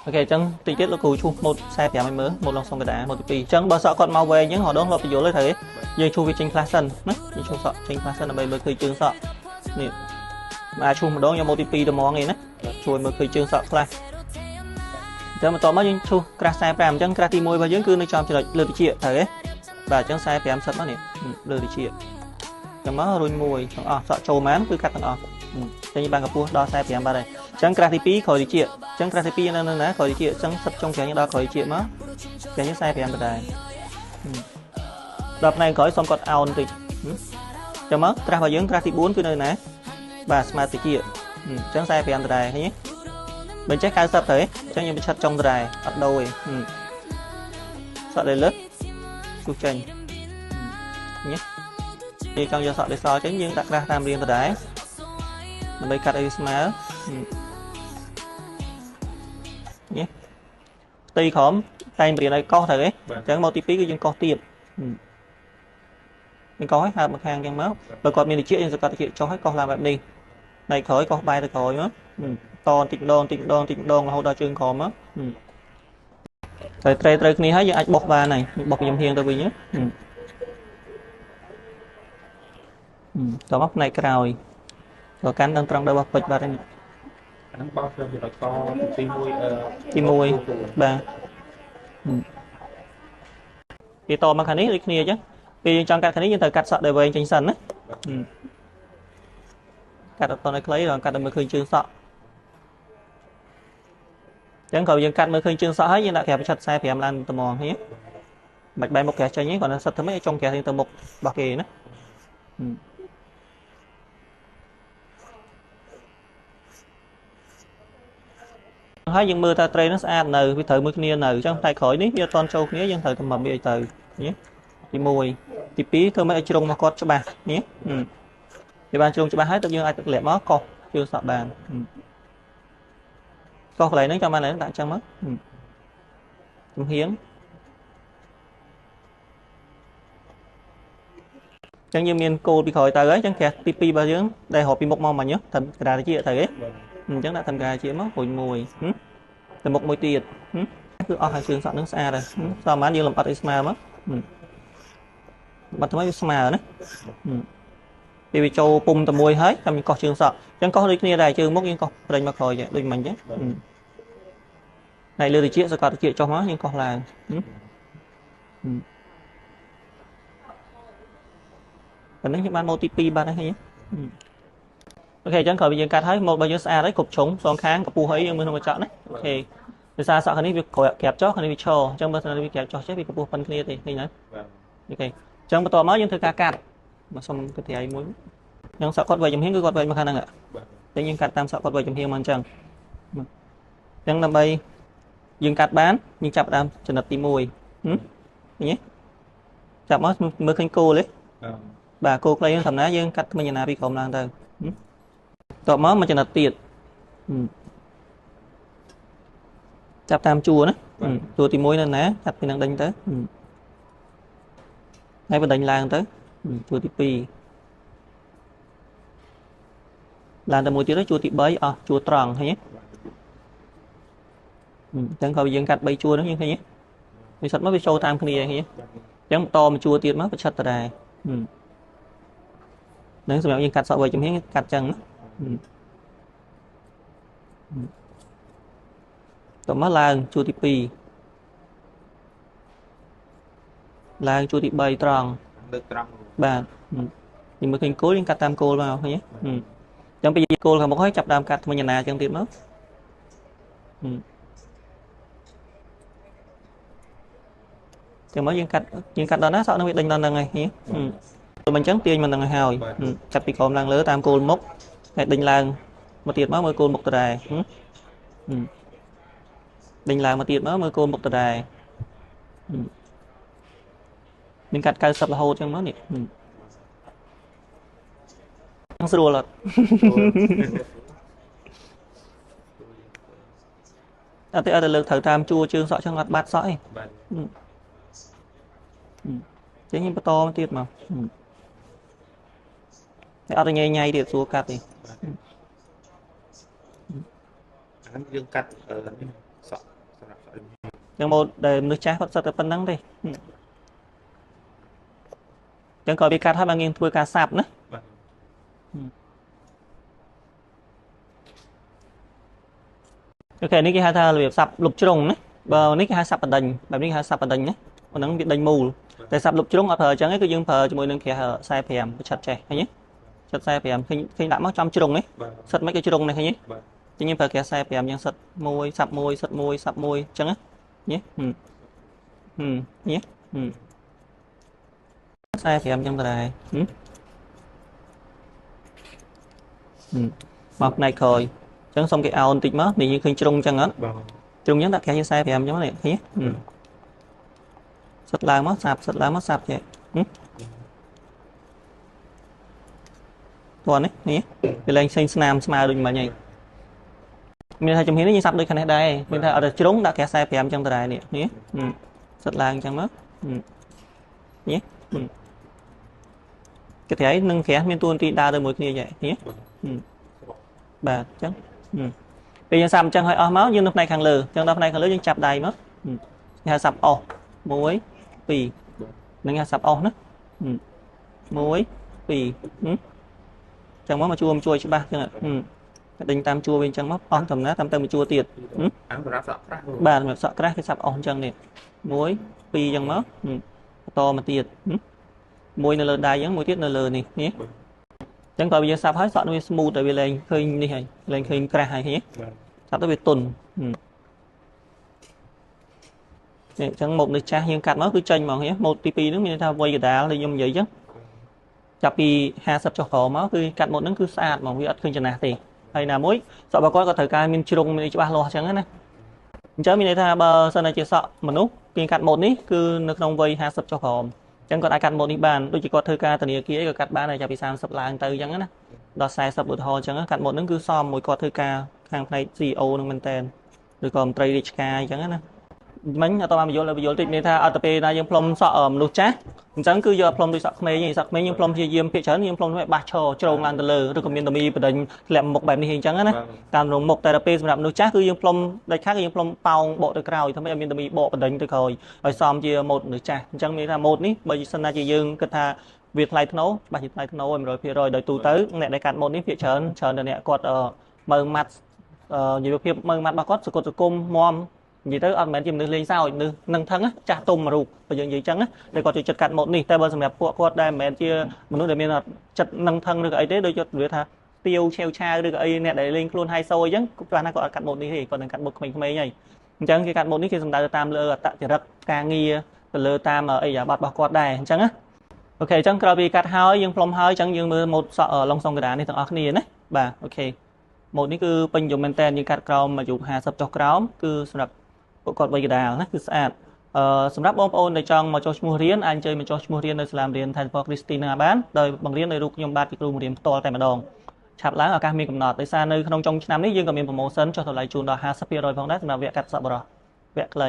OK អញ្ចឹងតិចទៀតលោកគ្រូឈូសម៉ូត45ឲ្យមើលម៉ូតឡងសុងកដាម៉ូតទី2អញ្ចឹងបើសក់គាត់មកវែងអញ្ចឹងរដងលប់បញ្យល់ទេត្រូវយើងឈូសវាចេញខ្លះសិនណាយើងឈូសសក់ចេញខ្លះសិនដើម្បីមើលឃើញជើងសក់នេះមកឈូសម្ដងយកម៉ូតទី2ទៅហ្មងឯណាជួយមើលឃើញជើងសក់ខ្លះអញ្ចឹងបន្ទាប់មកយើងឈូសក្រាស់45អញ្ចឹងក្រាស់ទី1របស់យើងគឺនៅចំចំណុចលើតិចត្រូវទេបាទអញ្ចឹង45សិតមកនេះលើតិចចាំមករុញមួយទាំងអស់សក់ចូលម៉ានគឺកាត់ទាំងអស់ចឹងយើងបានកម្ពស់ដល់45បាត់ហើយអញ្ចឹងក្រាស់ទី2ក្រោយតិចអញ្ចឹងក្រាស់ទី2នៅណាក្រោយតិចអញ្ចឹងសិតចុងច្រាញ់ដល់ក្រោយតិចមកច្រាញ់45បាត់ហើយដល់ផ្នែកក្រោយសុំគាត់អោនតិចចាំមកក្រាស់របស់យើងក្រាស់ទី4គឺនៅណាបាទស្មើតិចអញ្ចឹង45ដដែលឃើញទេបើចេះ90ទៅអញ្ចឹងយើងបញ្ឆិតចុងដដែលអត់ដូរទេសក់ដែលលើសគូសចេញនេះយើងចង់យកសក់ដែលសល់ចេញយើងដាក់ក្រាស់តាមរាងដដែលដើម្បីកាត់ឲ្យស្មើនេះផ្ទៃក្រោមតែងបរៀនឲ្យកោសទៅទេអញ្ចឹងមកទី2គឺយើងកោសទៀតយើងកោសឲ្យហើបមកខាងអញ្ចឹងមកបើគាត់មានតិចយើងសង្កត់តិចចុះឲ្យកោសឡើងបែបនេះផ្នែកក្រោយកោសបែរទៅក្រោយមកតបន្តិចម្ដងតិចម្ដងតិចម្ដងរហូតដល់ជើងក្រោមមកតែត្រូវគ្នាហើយយើងអាចបោះបានហើយបោះខ្ញុំហៀងទៅវិញណាតមកផ្នែកក្រោយក៏កាន់ដល់ត្រង់ដល់បោះពេជ្របាត់ហើយអាហ្នឹងបោះទៅចំណុចកទី1ទី1បាទពីតមកខាងនេះដូចគ្នាអញ្ចឹងពេលយើងចង់កាត់ខាងនេះយើងត្រូវកាត់សក់ដែលវែងចេញសិនណាកាត់អត់តឲ្យខ្លីដល់កាត់ឲ្យមើលឃើញជើងសក់អញ្ចឹងក៏យើងកាត់មើលឃើញជើងសក់ហើយយើងដាក់ក្រាបឆិត45ឡើងត្មងនេះមិនបែរមុខក្រាស់ចេញទេគាត់ថាសិតធ្វើម៉េចឲ្យចុងក្រាស់ទៅមុខរបស់គេណាហើយយើងមើលថាត្រីនឹងស្អាតនៅវាត្រូវមួយគ្នានៅអញ្ចឹងផ្នែកក្រោយនេះវាអត់ទាន់ចូលគ្នាយើងត្រូវតម្រឹមវាឲ្យទៅនេះទី1ទី2ធ្វើម៉េចឲ្យជ្រុងមកគាត់ច្បាស់នេះវាបានជ្រុងច្បាស់ហើយទើបយើងអាចទម្លាក់មកកោសជើងសក់បានកោសកន្លែងហ្នឹងចាំបានដាក់អញ្ចឹងមកចំហៀងអញ្ចឹងយើងមានគោលពីក្រោយទៅហើយអញ្ចឹងក្រាស់ទី2របស់យើងដែលរាប់ពីមុខមកមិញត្រឹមកដាលជាទៅទេអញ្ចឹងដាក់ត្រឹមកដាលជាមករួចមួយទៅមុខមួយទៀតគឺអស់ហើយជើងសក់នឹងស្អាតហើយសល់ប៉ុន្មានយើងលម្អិតឲ្យស្មើមកបាត់ទៅវាស្មើណាពេលវាចូលពុំតែមួយហើយចាំយើងកោសជើងសក់អញ្ចឹងកោសដូចគ្នាដែរជើងមុខយើងកោសប្រេញមកក្រោយដូចមិញអញ្ចឹងហើយលើតិចសកត់តិចចុះមកយើងកោសឡើងប៉ុណ្ណឹងយើងបានម៉ូតទី2បាត់ហើយឃើញទេ OK អញ្ចឹងក្រោយពីយើងកាត់ហើយម៉ូតរបស់យើងស្អាតហើយគ្រប់ជ្រុងសងខាងកម្ពស់អីយើងមើលក្នុងកញ្ចក់ណា OK ដោយសារសក់ខាងនេះវាក្រាបចុះខាងនេះវាឈរអញ្ចឹងបើសិនវាក្រាបចុះចេះវាកម្ពស់ប៉ុនគ្នាទេឃើញណា OK អញ្ចឹងបន្ទាប់មកយើងធ្វើការកាត់មកសុំកន្ត្រៃមួយអញ្ចឹងសក់គាត់វែកចំហៀងគឺគាត់វែកមកខាងហ្នឹងអញ្ចឹងយើងកាត់តាមសក់គាត់វែកចំហៀងមកអញ្ចឹងអញ្ចឹងដើម្បីយើងកាត់បានយើងចាប់ដើមចំណិតទី1ឃើញទេចាប់មកមើលឃើញគោលទេបាទគោលខ្លីហ្នឹងធម្មតាយើងកាត់ថ្មីណាពីក្រោមឡើងទៅតបមកចំណិតទៀតចាប់តាមជួរណាជួរទី1នៅណាកាត់ពីនឹងដេញទៅហើយបណ្ដេញឡើងទៅជួរទី2ឡើងទៅមួយទៀតជួរទី3អស់ជួរត្រង់ឃើញទេអញ្ចឹងក៏យើងកាត់3ជួរហ្នឹងយើងឃើញទេវាសិតមកវាចូលតាមគ្នាឃើញទេអញ្ចឹងបន្តមួយជួរទៀតមកប្រឆិតតដែរនឹងសម្រាប់យើងកាត់សក់វែកចំហៀងកាត់ចឹងណាតមកឡើងជួរទី2ឡើងជួរទី3ត្រង់លើកត្រង់បាទយើងមើលឃើញគោលយើងកាត់តាមគោលមកឃើញទេអញ្ចឹងពេលគោលខាងមុខហើយចាប់ដើមកាត់ថ្មីណាអញ្ចឹងទៀតមកចឹងមកយើងកាត់ដល់ណាសក់នឹងវាដេញដល់ហ្នឹងហើយឃើញទេអញ្ចឹងទាញមកហ្នឹងហើយកាត់ពីក្រោមឡើងលើតាមគោលមុខហើយដេញឡើងមកទៀតមកមើលគោលមុខដដែលដេញឡើងមកទៀតមកមើលគោលមុខដដែលមានកាត់90រហូតចឹងមកនេះស្រួលអត់អត់ទេអត់ទៅលើកត្រូវតាមជួរជើងសក់ចឹងអត់បាត់សក់ទេបាទចឹងខ្ញុំបន្តមកទៀតមកតែអត់ញ៉ៃញ៉ៃទៀតស្រួលកាត់ទេ អាហ្នឹងយើងកាត់សក់ ចឹងម៉ូតដែលមនុស្សចាស់គាត់សិតតែប៉ុណ្្នឹងទេចឹងក៏វាកាត់ហើយបានយើងធ្វើការសាប់ណាបាទអូខេនេះគេហៅថារបៀបសាប់លុបជ្រុងណាបើនេះគេហៅសាប់បណ្ដេញបែបនេះគេហៅសាប់បណ្ដេញណាអាហ្នឹងវាដេញមូលតែសាប់លុបជ្រុងអត់ប្រើអញ្ចឹងទេគឺយើងប្រើជាមួយនឹងក្រាស់45ប្រឆិតចេះឃើញទេសិត45ឃើញដាក់មកចំជ្រុងនេះសិតមិនក៏ជ្រុងនេះឃើញទេចឹងយើងប្រើក្រាស់45យើងសិត1សាប់1សិត1សាប់1អញ្ចឹងណានេះនេះ45ចឹងដែរមកផ្នែកក្រោយអញ្ចឹងសុំគេអោនតិចមកនេះយើងឃើញជ្រុងអញ្ចឹងអត់ជ្រុងអញ្ចឹងដាក់ក្រាស់យើង45អញ្ចឹងនេះឃើញសិតឡើងមកសាប់សិតឡើងមកសាប់ចេះតោះនេះនេះវាលែងផ្សេងស្នាមស្មើដូចមិញហើយមានថាជំហាននេះយើងសាប់ដូចខាងនេះដែរមានថាអត់តែជ្រុងដាក់ក្រាស់45អញ្ចឹងដែរនេះនេះសិតឡើងអញ្ចឹងមកនេះគេត្រៃនឹងក្រាស់មានតួនាទីដើរទៅមួយគ្នាចេះនេះបាទអញ្ចឹងពេលយើងសាប់អញ្ចឹងឲ្យអស់មកយើងនៅផ្នែកខាងលើអញ្ចឹងដល់ផ្នែកខាងលើយើងចាប់ដៃមកគេហៅសាប់អស់1 2នឹងគេហៅសាប់អស់ណា1 2ចឹងមកមកជួយច្បាស់ចឹងដេញតាមជួរវិញចឹងមកអស់តំណាតាមទៅមួយជួរទៀតសម្រាប់សក់ក្រាស់បាទសម្រាប់សក់ក្រាស់គេសាប់អស់អញ្ចឹងនេះ1 2ចឹងមកបន្តមកទៀតមួយនៅលើដៃចឹងមួយទៀតនៅលើនេះនេះចឹងក៏វាសាប់ហើយសក់វា smooth តែវាលែងឃើញនេះហើយលែងឃើញក្រាស់ហើយឃើញសាប់ទៅវាទន់នេះអញ្ចឹងម៉ូតនេះចាស់យើងកាត់មកគឺចេញហ្មងម៉ូតទី2ហ្នឹងមានន័យថាវ័យកដាលដូចខ្ញុំនិយាយអញ្ចឹងចាប់ពី50ចុះក្រោមមកគឺកាត់ម៉ូតហ្នឹងគឺស្អាតហ្មងវាអត់ឃើញចំណាស់ទេហើយណាមួយសក់របស់គាត់ក៏ត្រូវការមានជ្រុងមានច្បាស់លាស់អញ្ចឹងណាអញ្ចឹងមានន័យថាបើសិនជាសក់មនុស្សគេកាត់ម៉ូតនេះគឺនៅក្នុងវ័យ50ចុះក្រោមអញ្ចឹងគាត់អាចកាត់ម៉ូតនេះបានដូចជាគាត់ធ្វើការធនាគារអីក៏កាត់បានដែរចាប់ពី30ឡើងទៅអញ្ចឹងណាដល់40ឧទាហរណ៍អញ្ចឹងកាត់ម៉ូតហ្នឹងគឺសមមួយគាត់ធ្វើការខាងផ្នែក CEO នឹងមែនតើឬក៏មន្ត្រីរាជការអញ្ចឹងណាមិញអត់បានបញ្យល់តិចមានថាអត់ទៅពេលណាយើងផ្លុំសក់មនុស្សចាស់អញ្ចឹងគឺយកផ្លុំដូចសក់ក្មេងសក់ក្មេងយើងផ្លុំព្យាយាមភាគច្រើនយើងផ្លុំឲ្យបាសឈរជ្រងឡើងទៅលើឬក៏មានតមីបដិញធ្លាក់មុខបែបនេះអញ្ចឹងណាតាមរងមុខតែដល់ពេលសម្រាប់មនុស្សចាស់គឺយើងផ្លុំដាច់ខាតគឺយើងផ្លុំប៉ោងបកទៅក្រោយធ្វើឲ្យមានតមីបកបដិញទៅក្រោយឲ្យសមជាម៉ូតមនុស្សចាស់អញ្ចឹងមានថាម៉ូតនេះបើសិនណាជាយើងគិតថាវាថ្លៃថ្នូរច្បាស់ជាថ្លៃថ្នូរ100%ដោយទូទៅអ្នកដែលកាត់ម៉ូតនេះភាគច្រើនច្រើនតែអ្នកគាត់មើងម៉ាត់និយាយភាពមើងម៉ាត់របស់គាត់សកត់សង្គមមមនិយាយទៅអត់មែនជាមនុស្សលេងសើចមនុស្សនឹងថឹងចាស់ទុំមួយរូបបើយើងនិយាយចឹងណាតែគាត់ចូលចិត្តកាត់ម៉ូតនេះតែបើសម្រាប់ពួកគាត់ដែលមិនមែនជាមនុស្សដែលមានចិត្តនឹងថឹងឬក៏អីទេដូចគាត់និយាយថាទាវឆេវឆាវឬក៏អីអ្នកដែលលេងខ្លួនហៃសូអញ្ចឹងច្បាស់ណាស់គាត់អត់កាត់ម៉ូតនេះទេគាត់នឹងកាត់ម៉ូតក្មេងៗហើយអញ្ចឹងគេកាត់ម៉ូតនេះគេសំដៅទៅតាមលើអត្តចរិតការងារទៅលើតាមអីយ៉ាប័ត្ររបស់គាត់ដែរអញ្ចឹងណាអូខេអញ្ចឹងក្រោយពីកាត់ហើយយើងផ្លុំហើយអញ្ចឹងយើងមើលម៉ូតសក់ឡុងសុងកដានេះទាំងអស់គ្នាណាបាទអូខេម៉ូតនេះគឺពេញនិយមមែនតើយើងកាត់ក្រោមអាយុ50ចុះក្រោមគឺសម្រាប់ពួកគាត់វ័យកដាលណាគឺស្អាតសម្រាប់បងប្អូនដែលចង់មកចុះឈ្មោះរៀនអាចអញ្ជើញមកចុះឈ្មោះរៀននៅសាលារៀនថែនពរគ្រីស្ទីណាបានដោយបង្រៀនដោយរូបខ្ញុំបាទជាគ្រូបង្រៀនផ្ទាល់តែម្ដងឆាប់ឡើងឱកាសមានកំណត់ដោយសារនៅក្នុងចុងឆ្នាំនេះយើងក៏មានប្រូម៉ូសិនចុះតម្លៃជូនដល់50%ផងដែរសម្រាប់វគ្គកាត់សក់បរោះវគ្គខ្លី